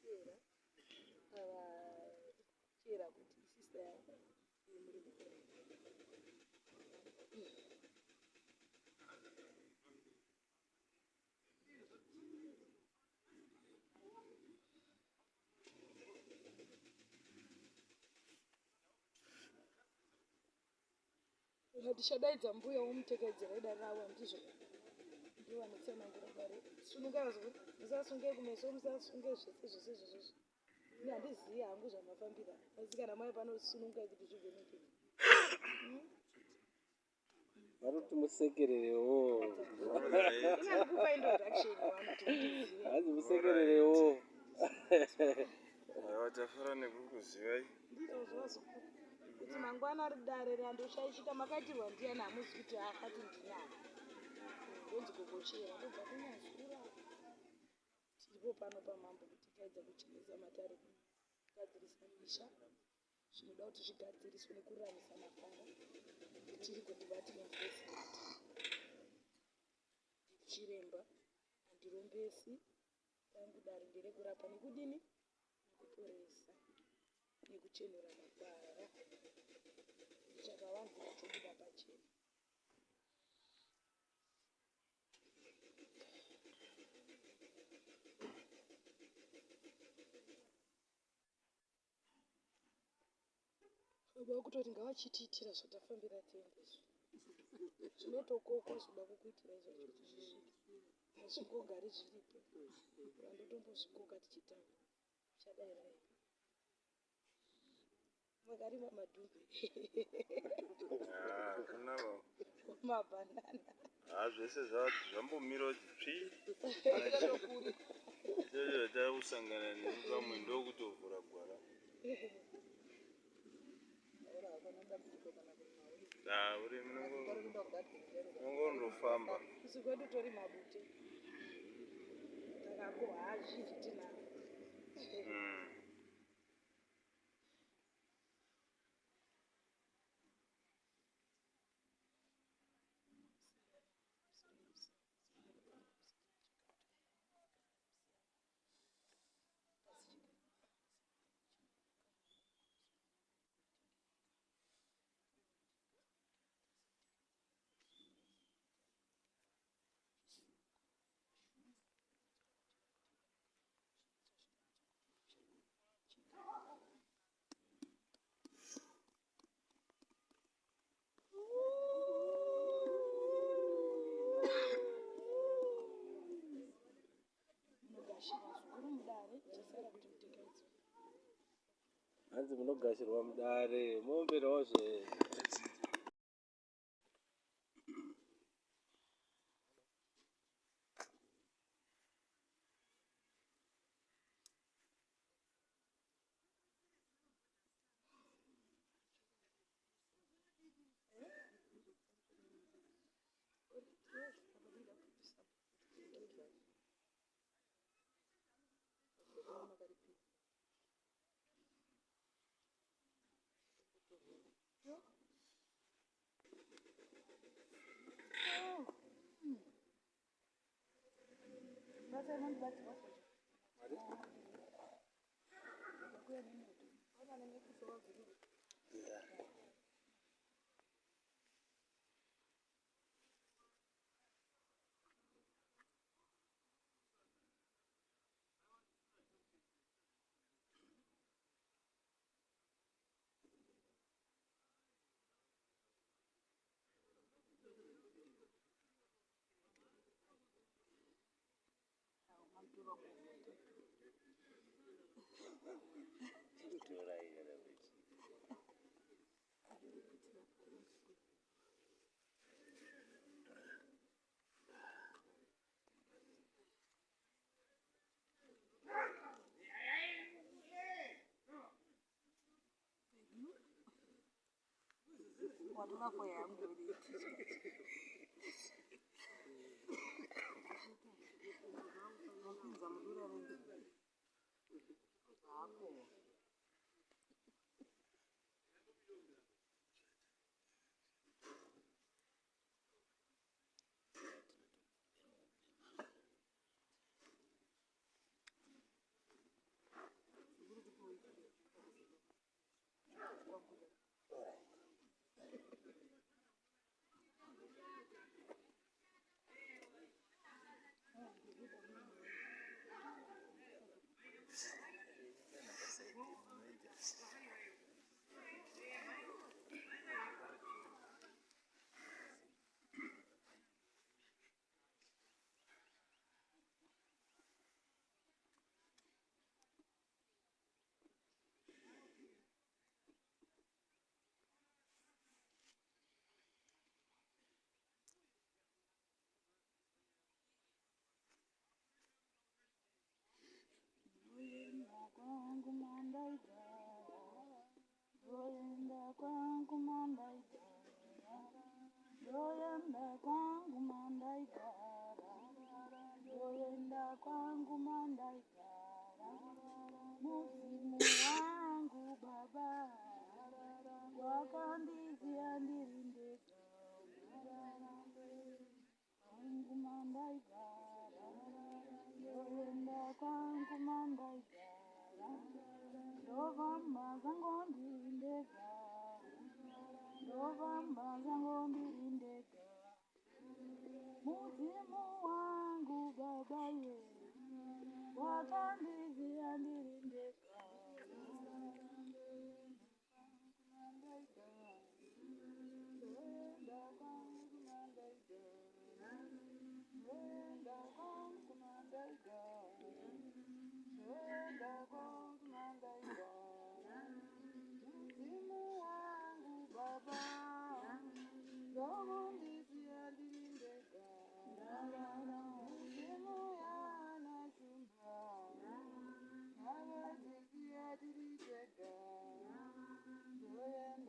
Chera ava chera kuti sister yangu muri mukuru. Tichadaidza mbuya womutekedzera idare ravo handizvo ndivo vanotsanangura dare. Sunungai vazukuru, musasunge kumeso, musasunge zvese zvese zvese. Ini handizivi hangu zvamafambira asi kana mai panosunungai kuti zvivheneke. Vanoti musekererewo. Ini handikupa introduction wani kuti mundizive. Hanzi musekererewo. Aiwa tafara nekukuzivai. Ndizvo zvazukuru kuti mangwana dare randoshaishika makaitirwa ndiyani hamuzi kuti akati ndinani. Ndonzi gogochera ndobva kunyazura. Tiripo pano pamambo kutikaidza kuchenesa matare kugadzirisa misha zvinoda kuti zvigadziriswe nekururamisa mapara. Tiri kudepartment president. Chiremba handirombesi rangu dare nderekurapa nekudini nekuporesa nekuchenura makwara chakavanzika chobuda pachena. Baba vakutoti ngavachitiitira zvatafambira tiende izvi. Zvinotokokwa zvoda kukuitira izvo kuti zvisvike. Hazvingogari zviripo. Vandotombozvikoka tichitaura. Chadaira here? Makarima madhumbe. Ah, hakuna ba. Mabhanana. Ah, zvese zvambomira kuti tsvi. Chete takusangana nepamwe ndokutovhura gwara. Ah, urimi unongondofamba. Isu kwedu tori mabute. Takakohwa zhinji tinazvo. Munogashirwa zvikuru mudare, chasara kuti mutekaidzwe. Hanzi munogashirwa mudare, moomberawo zve. Watora yangu. kwangu mandaigara, ndoenda kwangu mandaigara, ndoenda kwangu mandaigara, ndoenda kwangu mandaigara, mudzimu wangu baba wakandiziya ndiri ndega. Kwangu mandaigara, ndoenda kwangu mandaigara, ndofamba zvangu ndiri ndega, ndofamba zvangu ndiri ndega. Mudzimu wangu baba ye, wakandiziya ndiri ndega.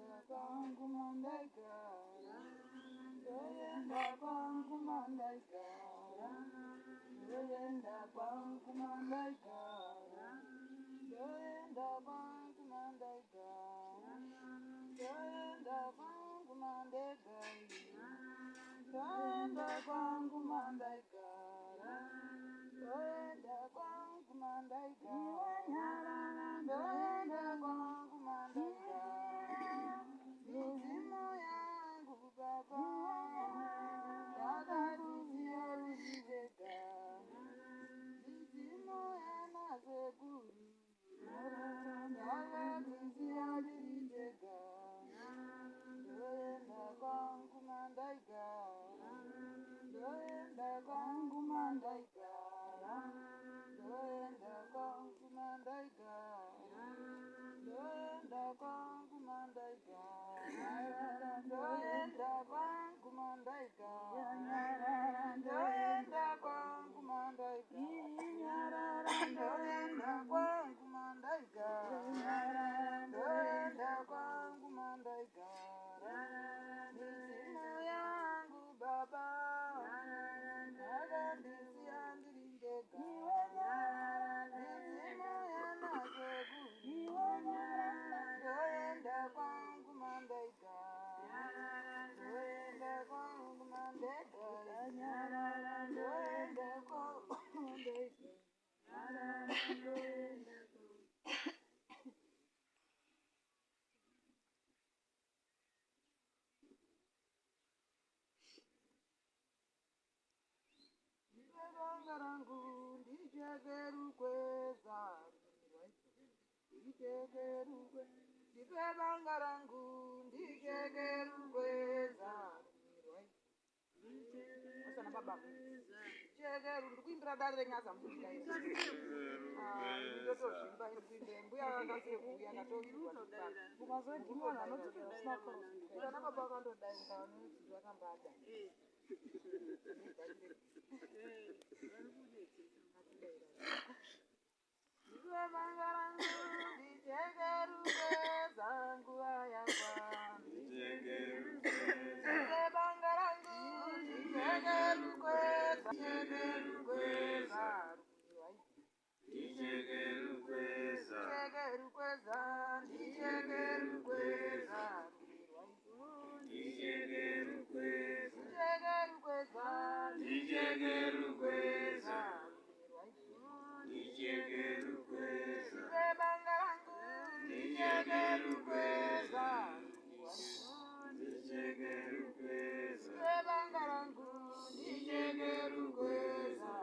Kwangu mandaigara, ndoenda kwangu mandaigara, ndoenda kwangu mandaigara, ndoenda kwangu mandaigara, ndoenda kwangu mandaigara, ndoenda kwangu mandaigara, ndoenda kwangu mandaigara, ndoenda kwangu mandaigara. Midzimu yangu baba yakatiziya ruchivega, midzimu yanasekuru yakatiziya tiri tega. Ndoenda kwangu mandaigara, ndoenda kwangu mandaigara, ndoenda kwangu mandaigara, ndoenda kwangu mandaigara, ndoenda kwangu mandaigara, ndoenda kwangu mandaigara, ndoenda kwangu mandaigara, ndoenda kwangu mandaigara. Midzimu yangu baba yakandisiya ndiri ndega, midzimu yanasekuru ndoenda kwangu mandaigara, ndoenda kwangu mandaigara, ndoenda kwangu mandaigara, ndoenda. Ndipe banga rangu ndichekerukweza, ndichekerukwe. Ndipe banga rangu ndichekerukweza. Asana baba. Chekeru ndikuimbira dare renyaza mukudaira. Ndotozvimba kuimbira mbuya vakasire kuuya ndatovirwa. Ukazodhimwa vanhu vanodzokera usina kuprofita. Vana baba vakandodai vanoti vakambada. Ndipe banga rangu ndichekerukweza nguva yakwana. Ndipe banga rangu ndichekerukweza, ndichekerukweza. Ndichekerukweza, ndichekerukweza. Ndichekerukweza, Ndichekerukweza, ndichekerukweza, ndipe banga rangu ndichekerukweza. ndichekerukweza, Ndipe banga rangu ndichekerukweza.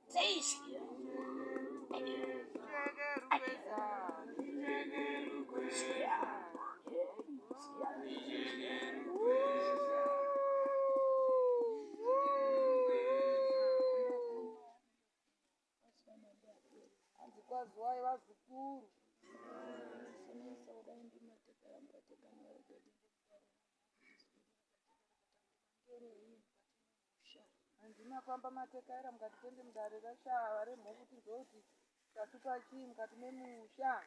Ndichekerukweza, ndichekerukweza, ndichekerukweza. Hanzi kwaziwai vazukuru. Handina famba matekaira mukati tende mudare rashava remhofu tizoti Chatupa chii mukati memusha?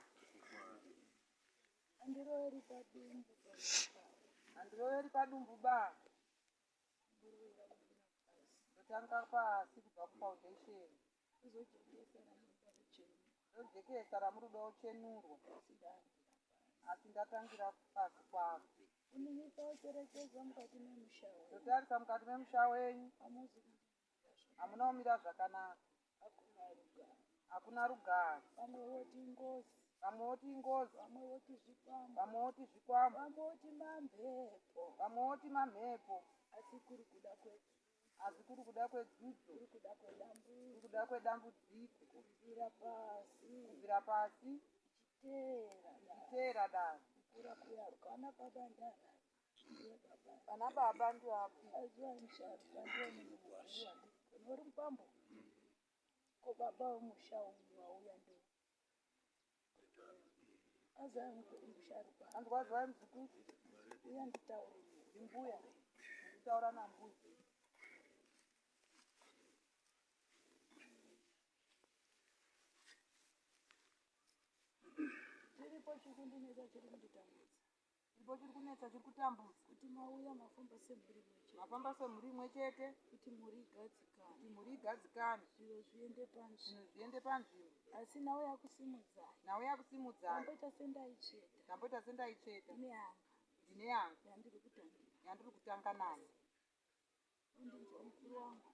Handiroveri padumbu pamukara. Handiroveri padumbu ba. Ndorowera kubvira pasi. Ndotanga pasi kubva kufoundation. Ndozojekesa ramunoda kuchenurwa. Ndojekesa ramunoda kuchenurwa. Asi ndaangira pasi. Asi ndatangira pasi kwako. Kuningisa wocherechedza mukati memusha wenyu. Ndotarisa mukati memusha wenyu. Hamuzi kumira zvakanaka. Hamuna kumira zvakanaka. Hakuna rugare. Hakuna rugare. Vamwe voti ingozi. Vamwe voti ingozi. Vamwe voti zvikwambo. Vamwe voti zvikwambo. Vamwe voti mamhepo. Vamwe voti mamhepo. Asi kuri kuda kwedzudzo. Asi kuri kuda kwedzudzo. Kuri kuda kwedambudziko. Kuri kuda kwedambudziko. Kubvira pasi. Kubvira pasi. Ichiteera dare. Ichiteera dare. Kukura kuyaruka. Vana baba ndiana? Ndiye baba. Vana baba ndiapi? Aziva musharuka ndiye munhu mukuru wandiri kuona. Uri mukwambo? Ko baba vemusha uyu vauya ndo azai musharuka. Hanzi kwazivai muzukuru. Uya nditaure newe. Ndimbuya. Ndikutaura nambuya. Chiripo chiri kundinetsa chiri kunditambudza. Chiripo chiri kunetsa chiri kutambudza. Kuti mauya mafamba semhuri imwe chete. Mafamba semhuri imwe chete. Kuti mhuri igadzikane. Kuti mhuri igadzikane. Zviro zviende panzvimbo. Zvinhu zviende panzvimbo. Asi nhau yakusimudzai. Nhau yakusimudzai. Ndamboita sendaitsveta. Ndamboita sendaitsveta. Ndine yangu. Ndine yangu. Yandiri kutangira. Yandiri kutanga nayo. Undinzwa mukuru wangu.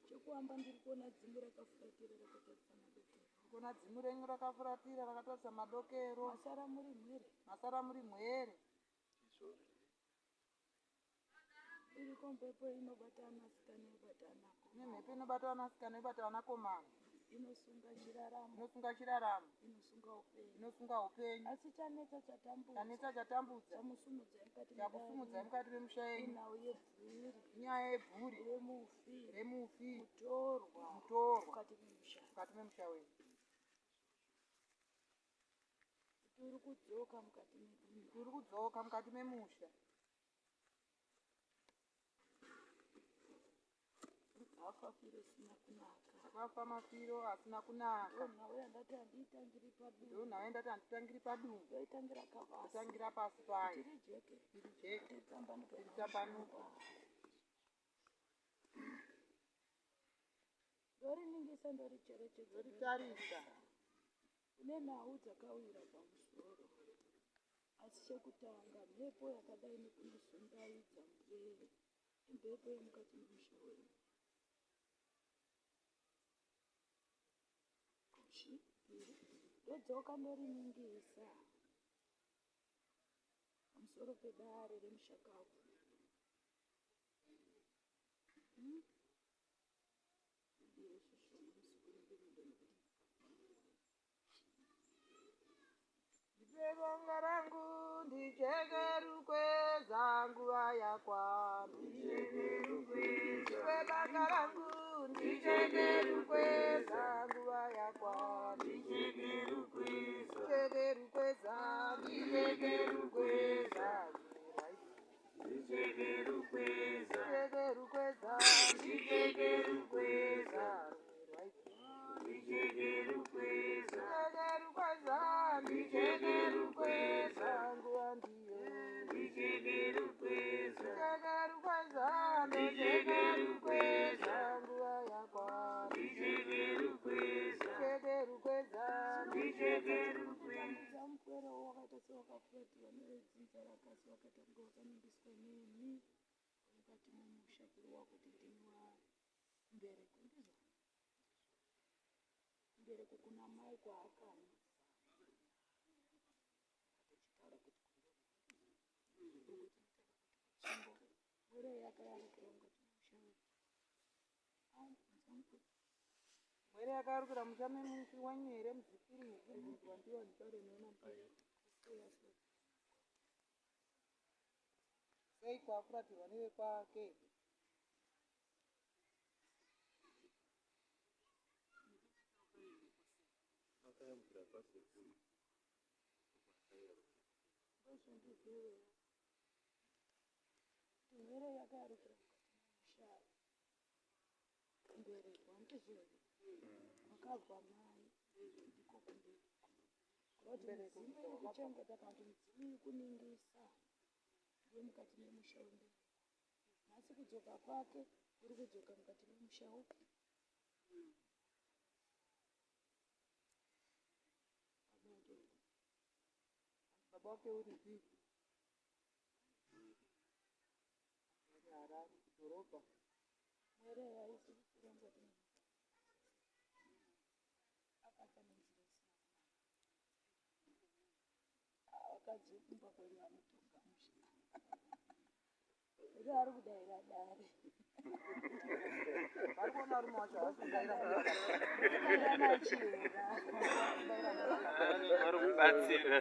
Chekuvamba ndiri kuona dzimu rakafuratira rakatarisa madokero. Ndiri kuona dzimu renyu rakafuratira rakatarisa madokero. Masara muri mhwere. Masara muri mhwere. Iriko mhepo inobata anasikana yobata anakomana. Kune mhepo inobata vanasikana yobata vanakomana. Inosunga chiraramo. Inosunga chiraramo. Inosunga upenyu. Inosunga upenyu. Asi chanetsa chatambudza. Chanetsa chatambudza. Chamusumudzai mukati Chakusumudzai mukati memusha yenyu. Inhau yebvuri. Inyaya yebvuri. Remufi. Remufi. Mutorwa. Mutorwa. Mukati memusha. Mukati memusha wenyu. Kuti uri kudzoka mukati medunhu. Uri kudzoka mukati memusha. Afa firo isina kunaka. Akafa mafiro asina kunaka. Ndonhau yandati handiitangiri padumbu. Ndonhau yandati handitangiri padumbu. Ndoitangira kapasi. Ndotangira pasi payo. Kuti rijeke. Rijeke. Ritambanuke. Ritambanuke. Ndoriningisa ndoricherechedza. Ndoritarisa. Kune nhau dzakawira pamusoro. Asi chekutanga, mhepo yakadai nekunosungaidza mupere imhepo yemukati memusha wenyu. Chipiri, ndodzoka ndoriningisa pamusoro pedare remushakabvu. Ndipe bonga rangu ndicheke rukweza nguva yakwana. Ndipe banga rangu ndicheke rukweza nguva yakwana. Ndicheke rukweza ndicheke rukweza ndicheke rukweza ndicheke rukweza ndicheke rukweza ndicheke rukweza nguva ndiyo ndicheke rukweza ndicheke rukweza nguva yakwana ndicheke rukweza ndicheke rukweza Kutambudza mupwere wakaita sewakafuratira nevedzinza rake asi wakaita kunge wakamimbiswa nemi mukati memusha kureva kuti ndimi wambereko ndizvo mbereko kuna mai kwaakanyisa tichitaura kuti kumbereko ndizvo kuti tsvimbo mhuri yakayarukira mukati memusha wedu. Mwere yakarukira musha memufi wenyu here muzukuru mubvunzwa ndiwo nditaure newe nambuya. Sei kwafuratirwa nevekwake? Akayambukira kwasekuru. Ndozvondizvevera kuti mhere yakayarukira mukati memusha mbereko handizvo here? Kwakabva mai ndiko kumbereko. Kureva kuti midzimu iri kuchengeta kana kuti midzimu iri kuningisa ndiyo mukati memusha wembereko. Nhasi kudzoka kwake uri kudzoka mukati memusha upi? Baba wake uri. Baba wake uri pi? Uri Harare, dhorobha. Mwere haisi kurongwa akafa nenzira isina kunaka. Vakadzi vekumba kwenyu vanotonga musha. Uri ari kudaira dare. Vari kuona varume vacho havasi kudaira. Kudaira chihera. Vari kubatsira.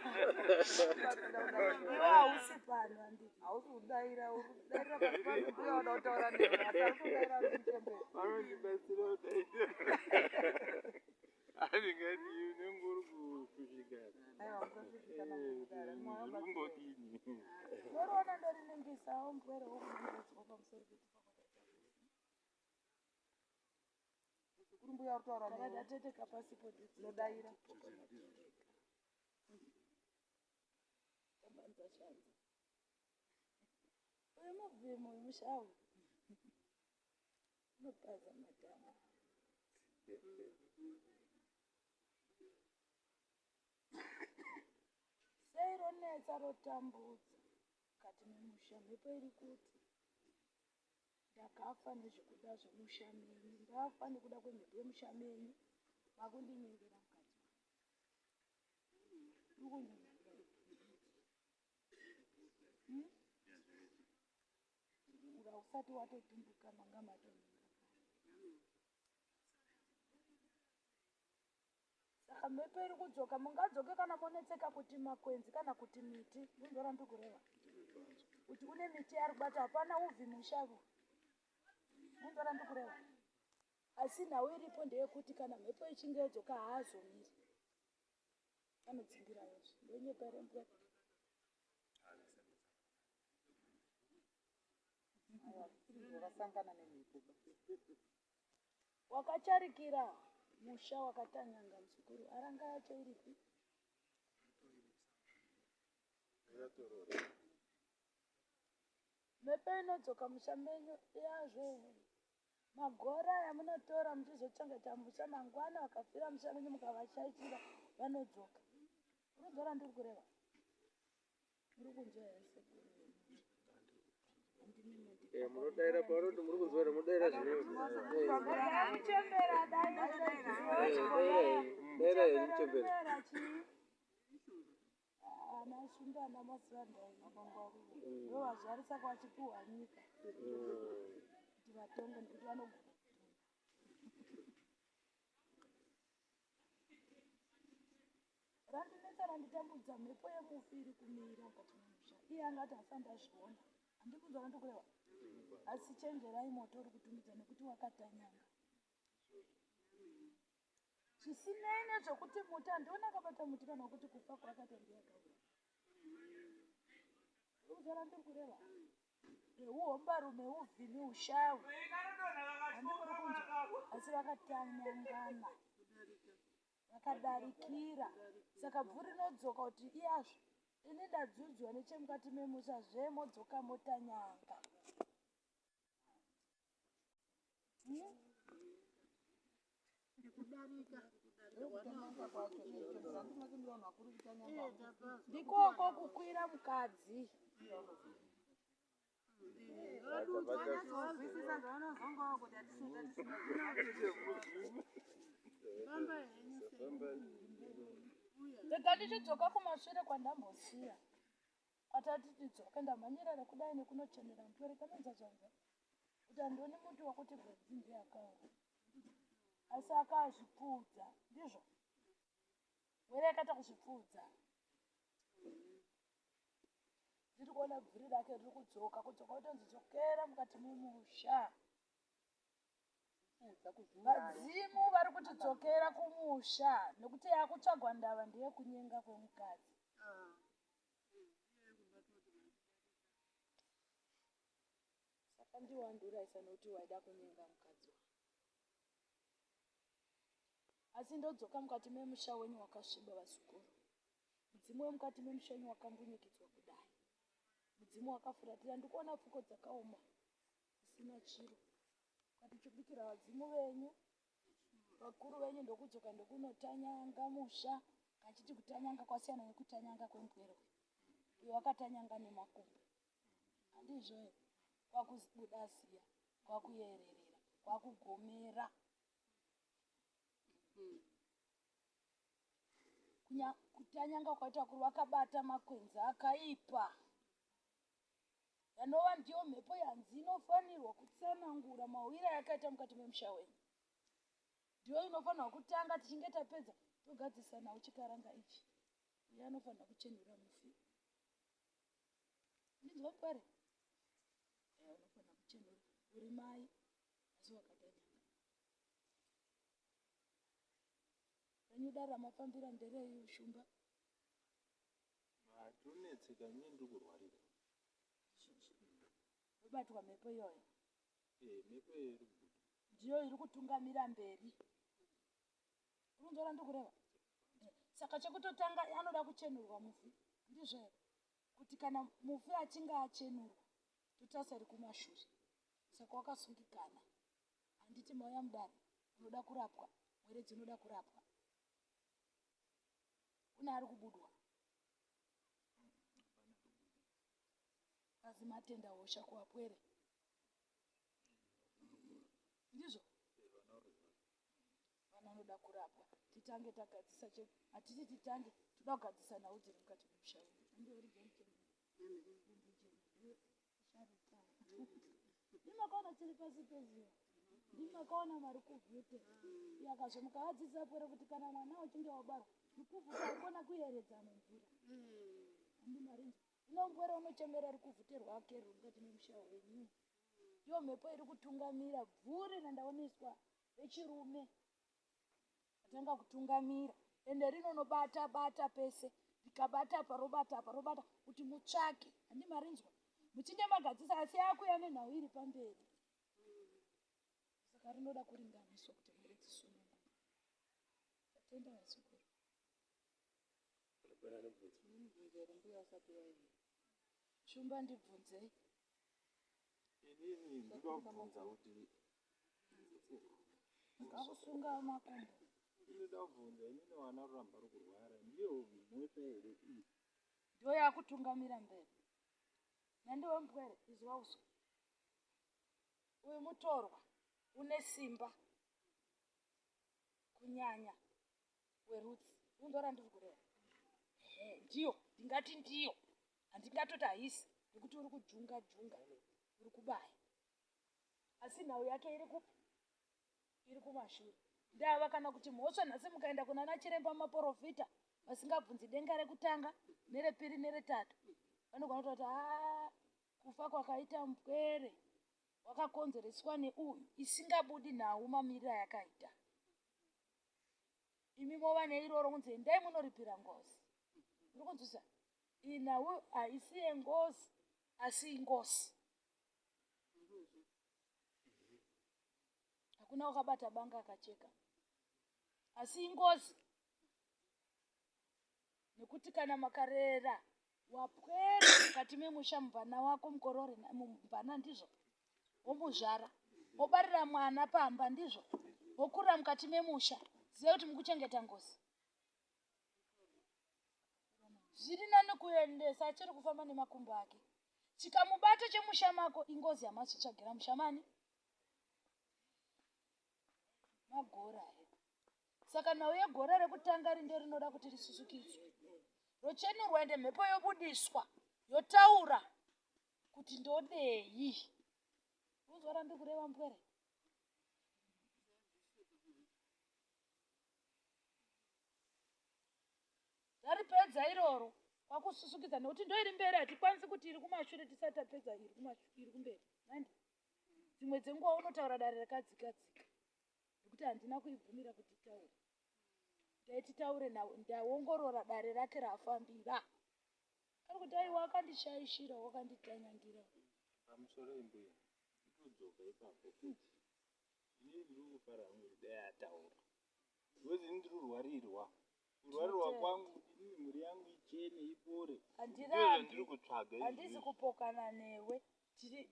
Iwe hausi pano handiti. Hausi kudaira, uri kudairira pasi pasi mbuya wada kutaura newe, asi ari kudaira ari muchembere. Vanondibatsira kudaira. Andingati unenge uri kushushikana. Aiwa, musashushikana mukudara. Mwana Zviri kumbodini? Ndoriona ndoriningisawo mbwere wokunongedzwa pamusoro pekufa kwakaita mufi. Muzukuru mbuya uri kutaura Kana newe. ndateteka pasipo Ndodaira. Tambanza shanza. Uyu muvhimi uyu mushawu. Unopaza matanga. Sei ronetsa rotambudza mukati memusha mhepo iri kuti ndakafa nezvekuda zvemusha menyu ndafa nekuda kwemhepo yemusha menyu makundinyengera mukadzi wangu. Uri kundinyengera. Hmm? Ura usati watotumbuka manga matonyenga kare. Saka mhepo iri kudzoka mungadzoke kana monetseka kuti makwenzi kana kuti miti ndindorambi kureva kuti une miti yaari kubata hapana uvhi mushavu ndindorambi kureva asi nhau iripo ndeyekuti kana mhepo ichinge yodzoka haazomiri anodzingira yozve ndonyepa here mbwa Aiwa, zvisiri zvakasangana nemhepo ba. Wakacharikira musha wakatanyanga muzukuru aranga yacho iripi? Mhepo inodzoka musha menyu yazve magora yamunotora muchizochengeta musha mangwana vakafira musha menyu mukavashaishira vanodzoka. Unodzora ndiri kureva? Muri kunzwa here sekuru vemusha? Eh, munodaira pavanoti muri kunzwa here munodaira zvine Muchembera dai daira henyu muchembere. Ana Shumba ana Masivandai ndo vazvarisa kwachipuhwa nyika kuti vatonge nekuti vanogona kutonga. Randinetsa randitambudza mhepo yemufi iri kumira mukati memusha. Iye angati asati ndazviona. Handikunzwa randikureva. Asi chenjerai moto uri kutumidza nekuti wakatanyanga. Zvisinei nezvekuti muti handioni akabata muti kana kuti kufa kwaakaita ndiye akaura. Uri randiri kureva. Neuhombarume, uvhimi, ushawi. Handikuri kunzwa. Asi vakatanyangana. Vakadarikira. Saka bvuri rinodzoka kuti iyazvo. Ini ndadzudzwa nechemukati memusha zve modzoka motanyanga. Ndikoko kukwira mukadzi. Rega ndichidzoka kumashure kwandambosiya. Atati tidzoke ndamhanyira rekudai nekunochenera mupwere kanonza zvanza. Kuti handioni muti wakuti gwenzi ndiye akaura. Asi akazvipfuudza ndizvo. Were akaita kuzvipfuudza. Ndiri kuona bvuri rake riri kudzoka kudzoka kutonzi dzokera mukati memusha. Vadzimu vari kuti dzokera kumusha nekuti yakutsvagwa ndava ndeyekunyenga kwemukadzi. Saka ndiwe wandiurayisa nekuti waida kunyenga mukadzi wangu. Asi ndodzoka mukati memusha wenyu wakasviba vazukuru. Mudzimu wemukati memusha wenyu wakambunyikidzwa kudai. Mudzimu wakafuratira ndikuona pfuko dzakaoma dzisina chiro. Mukati chobikira vadzimu venyu vakuru venyu ndokudzoka ndokunotanyanga musha kachiti kutanyanga kwasiyana nekutanyanga kwembwerwe uyo wakatanyanga nemakumbo handizvo here kwakubuda ziya kwakuyererera kwakugomera Kutanyanga kwaita kuri wakabata makwenzi akaipa yanova ndiyo mhepo yanzi inofanirwa kutsanangura mawira yakaita mukati memusha wenyu ndiyo inofanirwa kutanga tichinge tapedza togadzirisa nhau chikaranga ichi uye anofanirwa kuchenura mufi ndinzwa mupare unofanira kuchenura uri mai asi wakatanyanga Renyu dare ramafambira nderei Shumba? Hatonetseka ini ndiri kurwarira. Yobatwa mhepo iyoyo. Eh, mhepo iyoyo iri kubuda. Ndiyo iri kutungamira mberi. Urunzwa randiri kureva? Eh, saka chekutotanga anoda kuchenurwa mufi. Ndizvo here? Kuti kana mufi achinge achenurwa, totarisa iri kumashure. Saka wakasungikana. Handiti mauya mudare unoda kurapwa, mhwere dzinoda kurapwa. Kune ari kubudwa. Kazi matenda hosha kuwapwere. Ndizvo? Vana vanoda kurapwa. Titange tagadzisa che hatisi titange toda kugadzisa nhau dziri mukati memusha wedu. Ndimakaona chiri pasi pezuva ndimakaona mari kuvhute yakazve mukavadzidzisa pwere kuti kana mwana uchinge wabarwa rukuvhute haikona kuyeredza mumvura andimarinzwa ino mbwere unochemera rukuvhute rwake ruri mukati memusha wenyu ndiyo mhepo iri kutungamira bvuri randaoneswa rechirume atanga kutungamira ende rinonobata bata pese rikabata apa robata apa robata kuti mutsvake handi marinzwa muchinge magadzisa asi yakuya nenhau iri pamberi saka rinoda kuringaniswa kuti mhuri dzisununguke tatenda vazukuru Shumba ndibvunzei. Inini ndinobvunza kuti Ngakusunga makumbo. Ndinoda kubvunza inini wana ruramba ri kurwara ndiyo mhosva here iyi? Ndiyo yakutungamira mberi. Nandiwe mbwere izwa uswa. Uyu mutorwa une simba kunyanya werudzi unzwa randiri kureva ehe ndiyo ndingati ndiyo handingatoti haisi nekuti uri kujunga junga uri kubaya asi nhau yake iri kupi iri kumashure ndava kana kuti mhosva nhasi mukaenda kuna nachiremba maporofita vasingabvunzi denga rekutanga nerepiri neretatu vanogona kutoti a kufa kwakaita mpwere wakakonzereswa neuyu isingabudi nhau mamiriro ayakaita imi mova neiroro kunzi endai munoripira ngozi uri kunzwisa iyi nhau haisi yengozi asi ingozi hakuna wakabata banga akacheka asi ingozi nekuti kana makarera wapwere mukati memusha mubvana wako mukorore mubvana ndizvo womuzvara wobarira mwana pamba ndizvo wokurira mukati memusha ziva kuti mukuchengeta ngozi zviri nani kuendesa achiri kufamba nemakumbo ake chikamubata chemusha mako ingozi yamazvitsvagira musha mani magora here saka nhau yegora rekutanga ri ndorinoda kuti risusukidzwe rochenurwa ende mhepo yobudiswa yotaura kuti ndodei unzwa randiri kureva mbwere Taripedza iroro kwakususukidza nekuti ndoiri mberi hatikwanisi kuti iri kumashure tisati tapedza iri kumberi nandi dzimwe dzenguva unotaura dare rakadzika dzika nekuti handina kuibvumira kuti itaure ndaiti taure ndaongorora dare rake rafambira ari kuti aiwa akandishaishira wakanditanyangira pamusoro imbuya ndotodzoka ipapo futi inini ndiri kufara hangu kuti dai ataura. Because ini ndiri kurwarirwa. Kurwarirwa kwangu kuti inini mhuri yangu ichene ipore. Handirambi. Ndiri kutsvaga izvi. Handisi kupokana newe. Tiri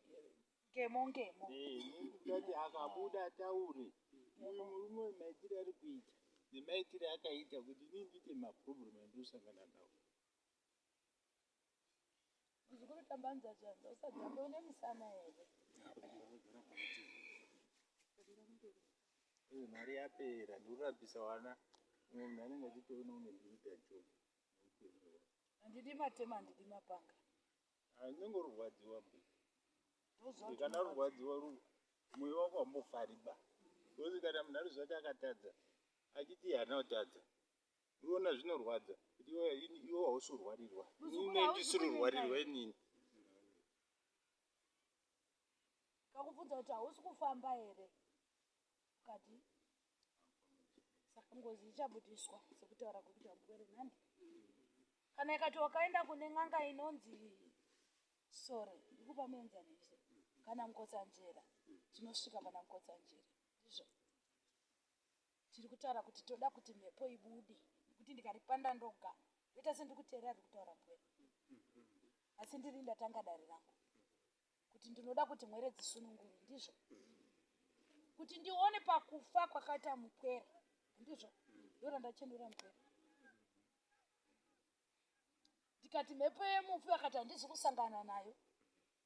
ngemo ngemo. Eh, inini ndati akabuda ataure. Uyu murume uyu maitire ari kuita nemaitire akaita kuti inini ndiite maproblem andiri kusangana nawo. Muzukuru tambanudza zvanza usadzambe une musana here? Eh, mari yapera ndikurapisa vana umwe munhu anenge achitoona unge ndikuita job neupenyu hwake. Handidi matema handidi mapanga. Unenge urwardziwa mbuya. Ndoziva kuti Kana unorwadziwa. rurwadziwa mwoyo wako haumbofari ba. Because kana munhu ariziva kuti akatadza achiti haana kutadza. Unoona zvinorwadza kuti iwe hausi kurwarirwa. Muzukuru Inini hausi ndisiri kunyenga kurwarirwa here? inini. Kakubvunza kuti hausi kufamba here? Ukati saka ngozi ichabudiswa sekutaura kwekuti hambwere nhandi. Kana ikati wakaenda kune n'anga inonzi sore, ndikupa muenzaniso, kana mukotsanjera, tinosvika pana mukotsanjera. Ndizvo tiri kutaura kuti toda kuti mhepo ibude, nekuti ndikaripanda ndoga ndoita sendiri kuteerera riri kutaura mbwere, asi ndiri ndatanga dare rangu kuti ndinoda kuti mwere dzisunungurwe. Ndizvo kuti ndione pakufa kwakaita mupwere, ndizvo ndora ndachenura mupwere, ndikati mhepo yemufi akati handisi kusangana nayo,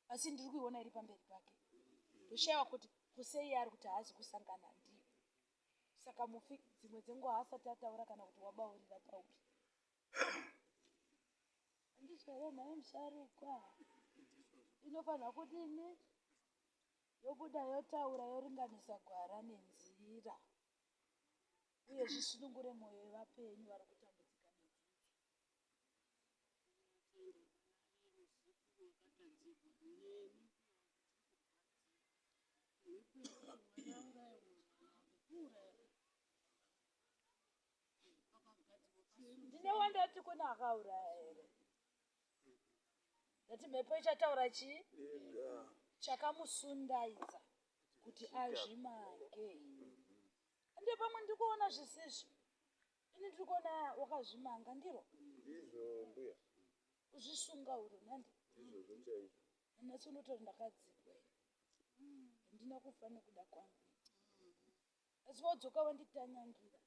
asi ndiri kuiona iri pamberi pake. Ndoshayiwa kuti kusei ari kuti haazi kusangana ndiyo. Saka mufi dzimwe dzenguva haasati ataura kana kuti wabaurira paupi. Handizvo here nhai musharukwa? Inofanira kudini? Yobuda yotaura yoringanisa gwara nenzira, uye zvisunungure mwoyo yevapenyu vari kutambudzika nedzinza. Ndine wandati kune akauraya here? Ndati mhepo ichataura chii chakamusundaidza kuti azvimange. Ndiye pamwe ndiri kuona zvisizvo. Ini ndiri kuona wakazvimanga ndiro. Ndizvo mbuya. Kuzvisunga uro nandi. Ndizvozvo chaizvo. Nhasi unotori ndakadzipwa. Handina kufa nekuda kwangu. Asi vodzoka vanditanyangira.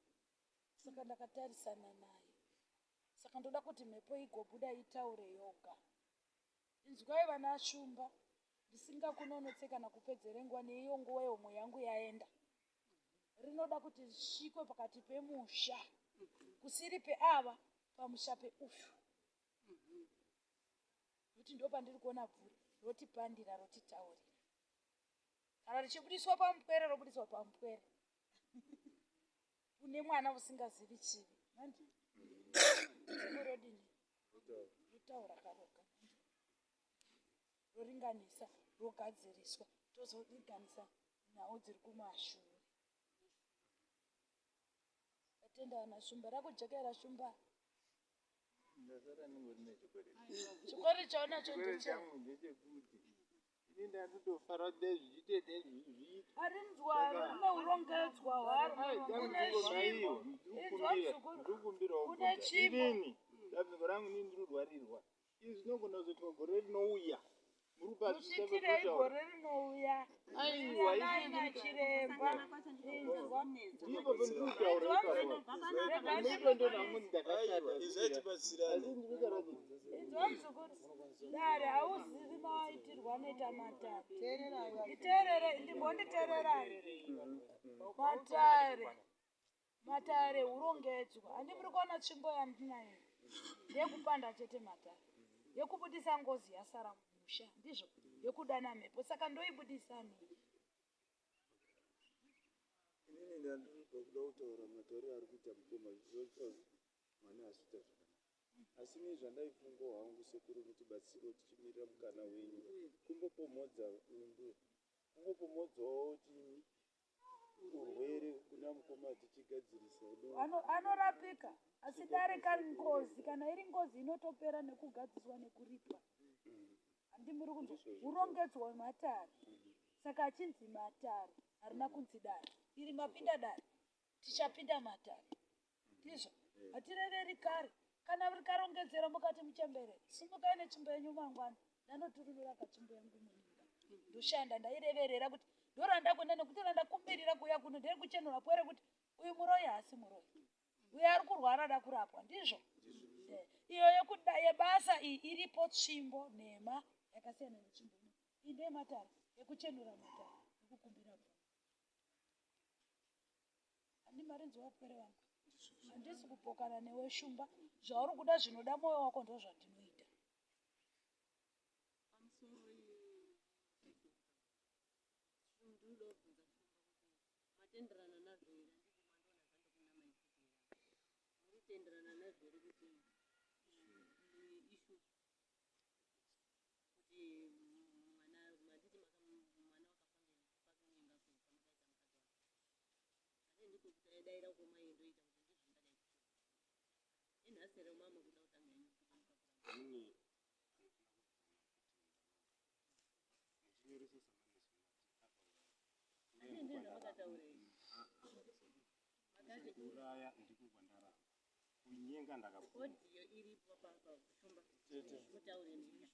Saka ndakatarisana naye. Saka ndoda kuti mhepo igobuda itaure yoga. Inzwai vana Shumba, ndisingakunonotse kana kupedzere nguva neiyo nguva yehomwe yangu yaenda. Rinoda kuti risvikwe pakati pemusha, kusiri peava, pamusha peuyu. Nokuti ndopandiri kuona bvuri rotipandira rotitaurira. Kana richibudiswa pamupwere robudiswa pamupwere. Une mwana usingazivi chivi. Mandi? Rodini? Rotaura karoga. Roringanisa, rogadziriswa, tozoringanisa nhau dziri kumashure. Atenda vana Shumba, rakujekera Shumba. Ndasara ningori nechikwereti. Chikwereti chaunacho Chikwereti ndeche changu ndechekuti ini ndandotofara kuti dai zvichiite dai zviitwe. Harinzwaro rine urongedzwa hwaro. Kune zvimbo. Inzwa muzukuru. Ndikukumbirawo Kune kubvunza. chimbo. Inini dambudziko rangu inini ndiri kurwarirwa. Izvi zvinogona kuzoitwa gore rinouya. Muri kupazwisisa Musvitirei pekutaura. gore rinouya. Aiwa, Siyanai izvi nachiremba. Inzwa. ndipo pendiri kutaura ipapo. Rega Ndipo ndonangu ndakashata. Aiwa, izvaitibatsirane. Asi ndiri kutaura kuti Inzwa muzukuru. Dare hauzivi maitirwo anoita matare. Iteerere, ndimbonditeererai. Matare. Matare hurongedzwa. Handi muri kuona tsvimbo yandinayo. Ndeyekupanda chete matare. Yekubudisa ngozi yasara mumusha. Ndizvo. Yekudana mhepo. Saka ndoibudisa nei? Inini ndandiri kuda kutaura matauriro ari kuita mukoma zvizoita mwana asiita zvakanaka. Asi inini zvandaifungawo hangu sekuru mutibatsire tichimirira mukana wenyu. Kumbopomhodza uyu mbuya. Kungopomhodzawo chini urwere kuna mukoma tichigadzirisa. Anorapika. Asi dare kari ngozi. Kana iri ngozi inotopera nekugadziswa nekuripwa. Handi muri kunzwa? Hurongedzwa hwematare. Saka achinzi matare, harina kunzi dare. Iri mapinda dare. Tichapinda matare. Ndizvo. Hatireveri kare. Kana rikarongedzera mukati muchembere, simukai netsvimbo yenyu mangwana. Ndanoturunura katsvimbo yangu muninga. Ndoshanda ndaireverera kuti ndorandakuenda nekuti randakumbirira kuuya kuno nderekuchenura pwere kuti uyu muroyi haasi muroyi. Uyo ari kurwara ada kurapwa ndizvo. Eh, iyo yekuda yebasa iyi iripo tsvimbo nhema yakasiyana netsvimbo ino. Iyi ndeyematare yekuchenura matare nekukumbira mvura. Handi marinzi wapwere vangu. Handisi kupokana newe Shumba. Zvauri kuda zvinoda moyo wako ndozvandinoita. Matenderana nazvo here handiti mandiona zvando kuna mai muri kutenderana nazvo here kuti issue kuti mwana manditi mwana wakafa pakunyenga kwamakaita mukadzi wake ane ndiko kuti aidaira ko mai ndoita kuti ndizvo ndadai inhasi here mama kuda kutanga henyu Inini Kuuraya ndiko kwandaramba. Kunyenga ndakabvuma. Audio iripo papa Shumba. Mutaure nemi.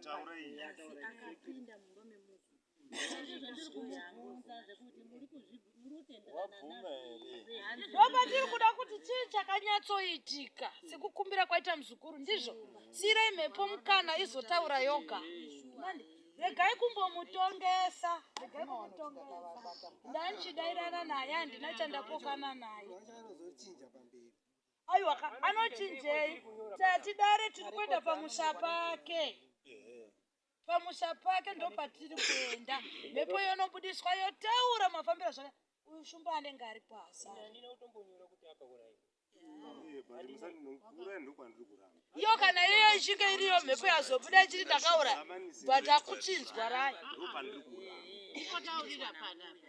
Taura iyi. Akapinda mumba memuzukuru. Ndizvo zvandiri kumubvunza zvekuti muri kutenderana Wabvuma here? Ndopatiri kuda kuti chii chakanyatsoitika sekukumbira kwaita muzukuru ndizvo. Siyirai mhepo mukana izotaura yoga. Mandi, regai kumbomutongesa. Regai kumutongesa. Ndandichidairana naye handina chandapokana naye. Aiwa ka anochinjei? Tatidare tiri kuenda pamusha pake. Pamusha pake ndopatiri kuenda. Mhepo yonobudiswa yotaura mafambiro azvaka. Uyu Shumba anenge ari pasa. Handina kutombonyora kuti akauraiwa. Eh, but musandinokuuraya ndokwandiri kuramba. Iyo kana iyo ichinge iriyo mhepo yazobuda ichiti ndakauraya. But akuchinzwa rayo. Ndopandiri kuramba. Taurira panapa.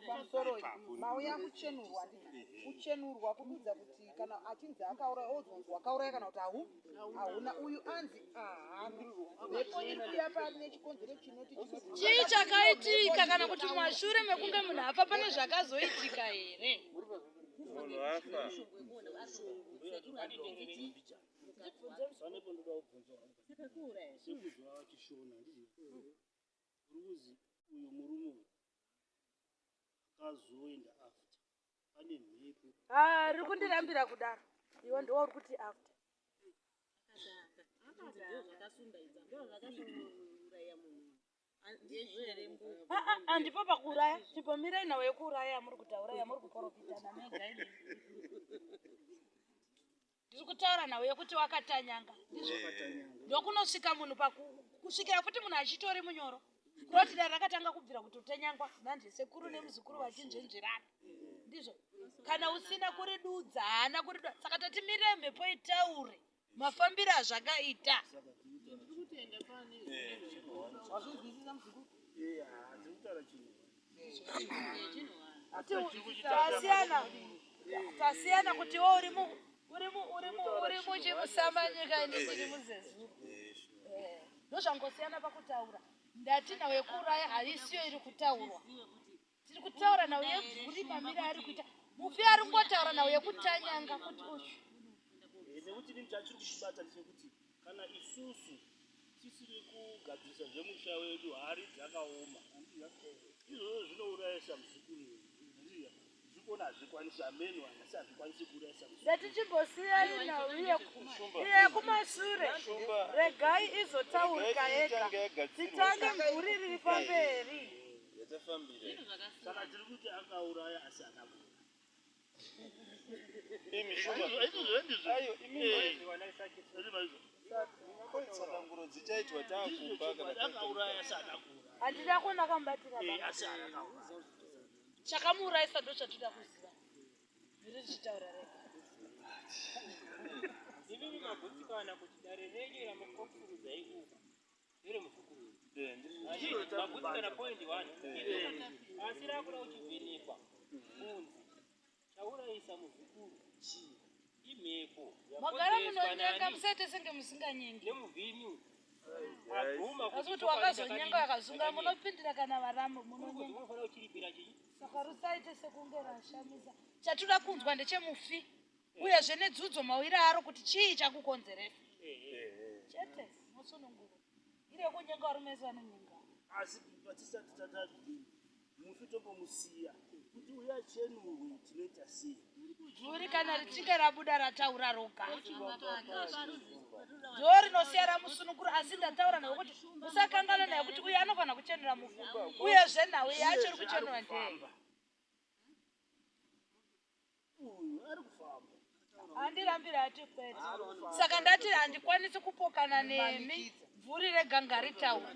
Pamusoro mauya kuchenurwa ndizvo kuchenurwa kududza kuti kana achinzi akauraya ozonzi wakauraya kana kuti ahu hauna uyu anzi ahana mhepo iri kuya pari nechikonzero chinoti chinoti Chii chakaitika kana kuti mumashure mekunge munhu afa pane zvakazoitika here? Munhu afa. Panepo ndoda kubvunza hangu. Sekuzwa chishona handiti uri kuzi uyu murume uyu akazoenda after pane mhepo Ah, riri kundirambira kudaro. Iwe ndiwe uri kuti after. Ah, ah, handipo pakuuraya. Chipomirai nhau yekuuraya yamuri kutaura yamuri kuporofitana mega imi. Ndiri kutaura nhau yekuti wakatanyanga. Ndizvo. Ndokunosvika munhu paku kusvikira futi munhu achitori munyoro. Kuroti dare rakatanga kubvira kuti utanyangwa manje sekuru nemuzukuru vachinzvenzverana. Ndizvo. Kana usina kuridudza haana kuridudza. Saka tatimirire mhepo itaure mafambiro azvakaita. Wazvinzwisisa muzukuru? Eh, handiri kutaura chinhu. Kuti tasiyana tasiyana kuti iwe uri mu uri mu uri mu uri muchimusamanyika ini ndiri muzezuru. Eh, ndozvangosiyana pakutaura. Ndati nhau yekuuraya haisiyo iri kutaurwa. Tiri kutaura nhau yebvuri mamire ari kuita. Mufi ari kungotaura nhau yekutanyanga kuti uyu. Eh, nekuti ini chachiri kuchibata ndechekuti kana isusu tisiri kugadzirisa zvemusha wedu hari dzakaoma izvozvo zvinourayisa muzukuru wedu zvikuona hazvikwanisi ameno asi hazvikwanisi kuurayisa muzukuru. Ndati chimbosiyai nhau yekumashure. Regai izotaurika Regai yega. itange yagadzirwa. Titange mvuri riri pamberi. Yatafambira. Saka tiri kuti akauraya asi akabuda. Imi Shumba. Izvozvo ndizvo. Ayo, imi Eh, ndizvo. Tsananguro dzichaitwa taakumba kana Akauraya asi akakuuraya. Handina kuona akamubatira Eh, baba. asi akauraya. Chakamuurayisa ndochatoda kuziva. Ndiri tichitaura rega. Imimi magutsikana kuti dare renyu ramukokurudzai uku nderemuzukuru wenyu. Eh, ndiri- Magutsikana point one. Asi rakuda kuchivhenekwa kunzi chaurayisa muzukuru chii imhepo Magara yakonzereswa munonyenga nani musaite senge musinganyengi. nemuvhimi uyu. Asi kuti wakazonyenga akazunga munopindira kana varambo munonyenga. Saka rusaite sekunge rashamisa. Chatoda kunzwa ndechemufi uyezve nedzudzo mawira aro kuti chii chakukonzeresa. Chete musununguro. Iri yekunyenga varume vese vanonyenga. Asi patisati tatadii mufi tombomusiya kuti uye achenurwe tinoita sei? Juri kana richinge rabuda rataura roga ndo rinosiya ramusunungura asi ndataura nawe kuti musakanganwa naye kuti uyu anofanira kuchenura mufi uyezve nhau yacho iri kuchenura ndei. Uyu ari kufamba. Handirambira ati kwete. Saka ndati handikwanisi kupokana nemi bvuri rega ngaritaure.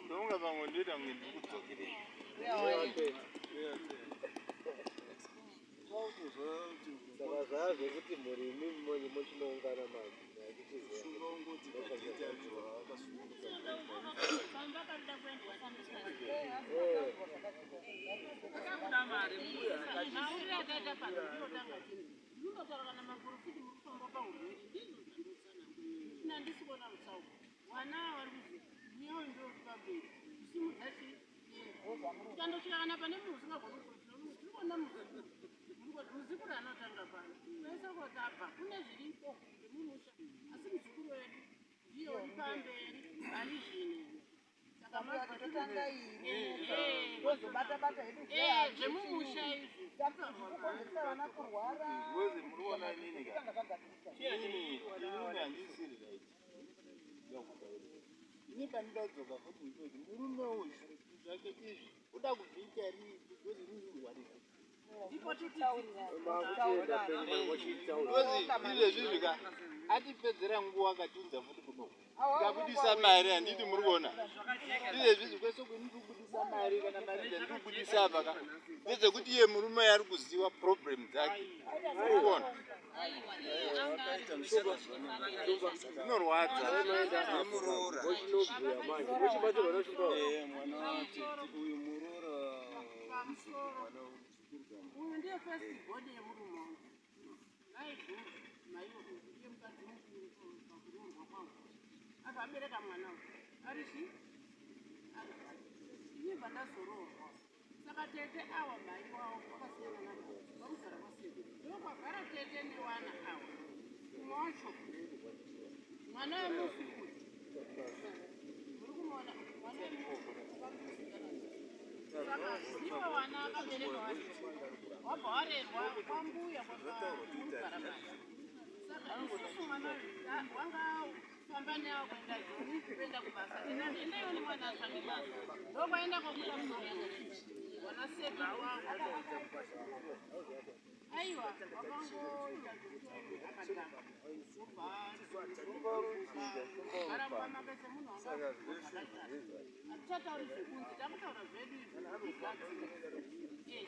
Ndonga pamwe ndoita kunge ndiri kudzokerera. Saka zvaa zvekuti mhuri imi mochinoungana manje. Tikandosvika kana pane munhu usingagoni kuprofita tiri kuona muzukuru anotanga pano kwese kwatabva kune zviripo zvemumusha asi muzukuru wedu ndiye uri pamberi ari zvino. Saka totanga iri tozobata bata hedu zvemumusha izvi zvikukonzeresa vana kurwara. Ngozi muri kuona inini ka? Inini handisiri right. Ini pandida kudzoka futi ndikuti murume uyu zvake izvi uda kuzviita rii because inini urwarisa. Ngozi izvezvizvi ka atipedzera nguva akatiunza futi kuno. Tikabudisa mari handiti muri kuona. Izvezvizvi kwese kuni ndikubudisa mari kana mari dzandiri kubudisa apa ka ndedzekuti iye murume ari kuziva problem dzake. Muri kuona? Zvinorwadza. Mochinobhuya manje. Mochibatsirwa nashumba. Mwana uyu muroora mwana uyu ndiye first body yemurume wangu. Maiguru mai uyu ndiye mukadzi mukuru pakuroorwa kwangu. Akabereka mwana uyu ari chi ari ini ndazoroorwa. Saka tete awa mai wavo wakasiyana namai vakugara kwasekuru ndokwagara tete newana awa umwe wacho mwana wemufi uyu muri kumuona mwana wemufi. Saka ivo vana akabereka vari wabva warerwa kwambuya kwakamugara mai. Saka isusu mwana wanga famba neavo kuenda joni kuenda kubasa endaiwo nemwana atsvake basa ndokwaenda kwabuda wana sekuru wangu aiwa wakangoita akadhaka obva make semunhu wanga hatichatauri zvekunze takutaura zvedu izvi zvigadzira.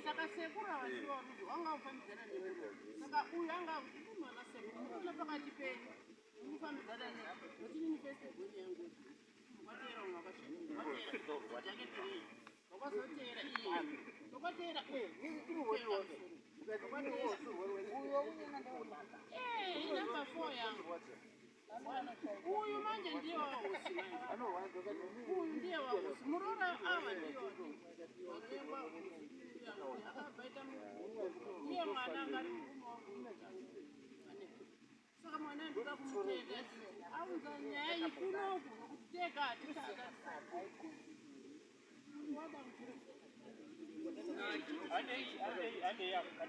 Saka sekuru ava ndivo varuzi wanga ufambidzana nemurume. Saka uyu anga mwana sekuru munoona pakati penyu mufambidzana nekuti inini first born yangu wateera umwe wakasvika jaketi rei wakazoteera iye wakateera inumber 4 yangu uyu manje ndiye wahosi manje uyu ndiye wahosi muroora ava ndiye akabvaita iye mwana anga ari murume wangu. Saka mwana ndoda kumutenda aunza nyaya iyi kunoku nokuti tega hatisaka. Handei, handei, handei, handei.